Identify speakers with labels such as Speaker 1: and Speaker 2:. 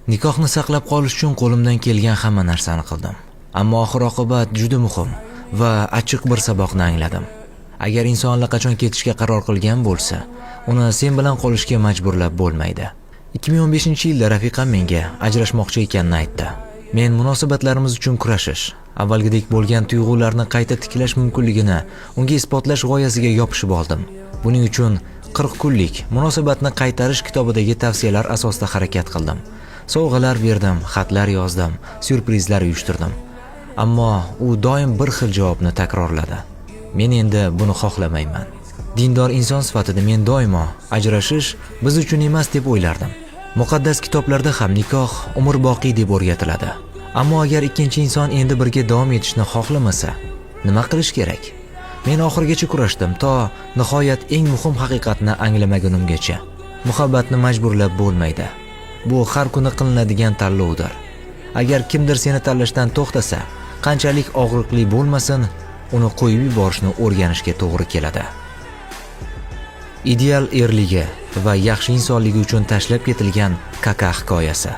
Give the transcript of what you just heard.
Speaker 1: Nikohni saqlab qolish uchun qo'limdan kelgan hamma narsani qildim. Ammo oxir oqibat juda muhim va achchiq bir saboqni angladim. Agar inson allaqachon ketishga qaror qilgan bo'lsa, uni sen bilan qolishga majburlab bo'lmaydi. 2015-yilda rafiqam menga ajrashmoqchi ekanini aytdi. Men munosabatlarimiz uchun kurashish, avvalgidek bo'lgan tuyg'ularni qayta tiklash mumkinligini unga isbotlash g'oyasiga yopishib oldim. Buning uchun 40 kunlik munosabatni qaytarish kitobidagi tavsiyalar asosida harakat qildim. Sovg'alar berdim, xatlar yozdim, syurprizlar uyushtirdim. Ammo u doim bir xil javobni takrorladi: "Men endi buni xohlamayman." Dindor inson sifatida men doimo ajrashish biz uchun emas deb o'ylardim. Muqaddas kitoblarda ham nikoh umrboqiy deb o'rgatiladi. Ammo agar ikkinchi inson endi birga davom etishni xohlamasa, nima qilish kerak? Men oxirigacha kurashdim, to nihoyat eng muhim haqiqatni anglamagunimgacha. Muhabbatni majburlab bo'lmaydi. Bu har kuni qilinadigan tanlovdir. Agar kimdir seni tanlashdan to'xtasa, qanchalik og'riqli bo'lmasin, uni qo'yib yuborishni o'rganishga to'g'ri keladi. Ideal erligi va yaxshi insonligi uchun tashlab ketilgan Kaka hikoyasi.